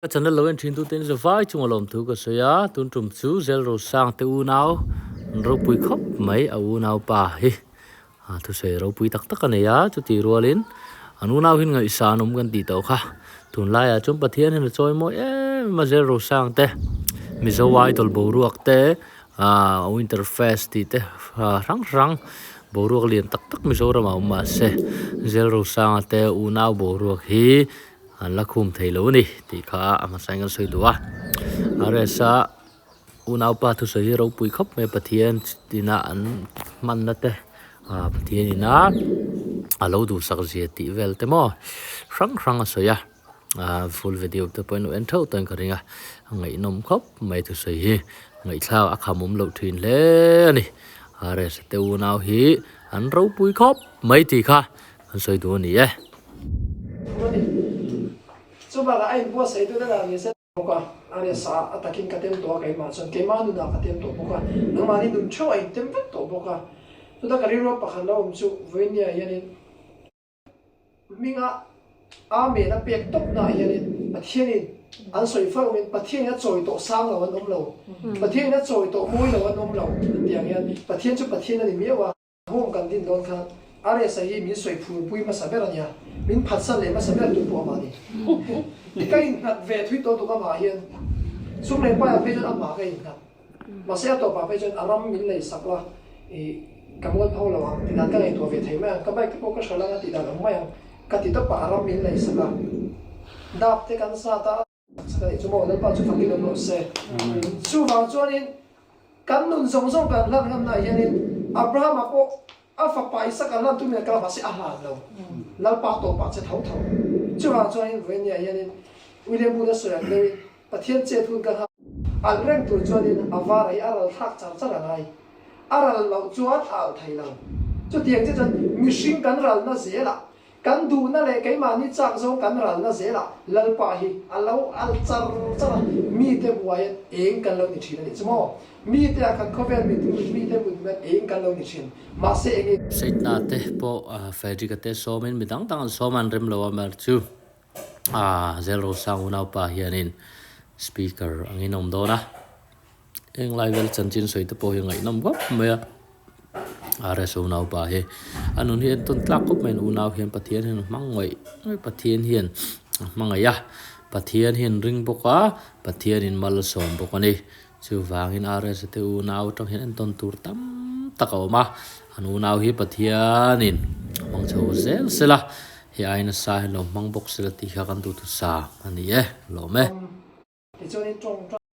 Ka channel lo en thin tu ten zavai chunga lawmthu ka sawi a, tun tum chu Zel Rosang te unau an ropui khawp mai a unau pa hi a thusawi ropui tak tak a nei a, chutih rualin an unau hian ngaihsan awm kan tih tawh kha tunlaiah chuan Pathian hian a chawi mawi em em a Zel Rosang te Mizo Idol boruak te ah Winter Fest tih te hrang hrang boruak lian tak tak Mizoramah awm mahse Zel Rosanga te unau boruak hi. An la khum thei lo a ni tih kha a hmasa in kan sawi duh a. RS-a unaupa thusawi hi ropui khawp mai a Pathian ina an hmanna te ah Pathian ina a lo duhsak zia tih vel te maw hrang hrang a sawi a ah full video te pawhin lo en theuh tawhin ka ring a a ngaihnawm khawp mai thusawi hi ngaihthlak a khamawm loh thin hle a ni. RS-a te unau hi an ropui khawp mai tih kha An sawi duh a ni e. Chu bakah a inbuatsaih tu danah ni se bawk a, a resa a takin ka tem tawh a keimah chuan keimah nunah ka tem tawh bawk a, nangmahni nun theuh a intem vek tawh bawk a. Chuta ka rilru pakhat lo awm chu vawinia hianin hminga Amen a pek tawp naah hianin Pathianin an sawi fo angin Pathianin a chawi tawh sang lo an awm lo, Pathianin a chawi tawh mawi lo an awm lo an tih ang hian Pathian chu Pathian a ni miau a. Home kan din dawn khan RSA hi min sawi phur pui hmasa ber a nia, min phatsan leh hmasa ber tu pawh amah a ni. Ka innghat ve thui tawh tuk amah hian sum leh paiah phei chuan amah ka innghat. Mahse a tawpah phei chuan a ram min lei sak la, ih ka mual pho lo ang tih dan ka ngaihtuah ve thei mai ang, ka bike te pawh ka hralh ang a tih dan awm mai ang ka ti tawp a, a ram min lei sak a, dap te kan sat a. Sak a nih chu maw Lalpa chu fakin awm rawh se. Chuvang chuanin kan nun zawng zawng kan hlan ngamnaah hianin Abrahama pawh a fapa Isaka hlan tumin a kal a mahse a hlan lo. Lalpa tawpah che tho tho. Chuvang chuanin vawinia hianin William Booth a sawi ang deuhin Pathian chet hun ka nghak. Alh reng tur chuanin a var hi a ral thlak char char a ngai. A ral loh chuan a alh thei lo. Chutiang che chuan mihring kan ralna zelah Kan duhna leh keimahni chak zawng kan ralna zelah Lalpa hi a lo al char char a, mite buaiin eng kan lo ni thin a nih chu maw? Mite ah kan khawvel mit mite mut met eng kan lo ni thin, mahse eng in. Saitna te pawh Frederick a te sawmin mi dang dang an sawm a, an rem lo a mar chu Zel Rosang unaupa hianin speaker angin a awm dawn a. Englai vel chanchin sawi te pawh hi ngaihnawm khawp mai a, RS unau pa hi a nun hi entawn tlak khawp mai a unau hian Pathian hian a hmang ngaih ngaih Pathian hian a hmangaih a, Pathian hian ring bawk a, Pathian in mal a sawm bawk a ni. Chuvangin RS te unau atang hian entawn tur tam tak a awm a, an unau hi Pathian in a hmang chho zel sela, hei ai nasa hian lo hmang bawk sela tih kha kan duhthusam a ni e, lawm e. Tichuanin tawngtai.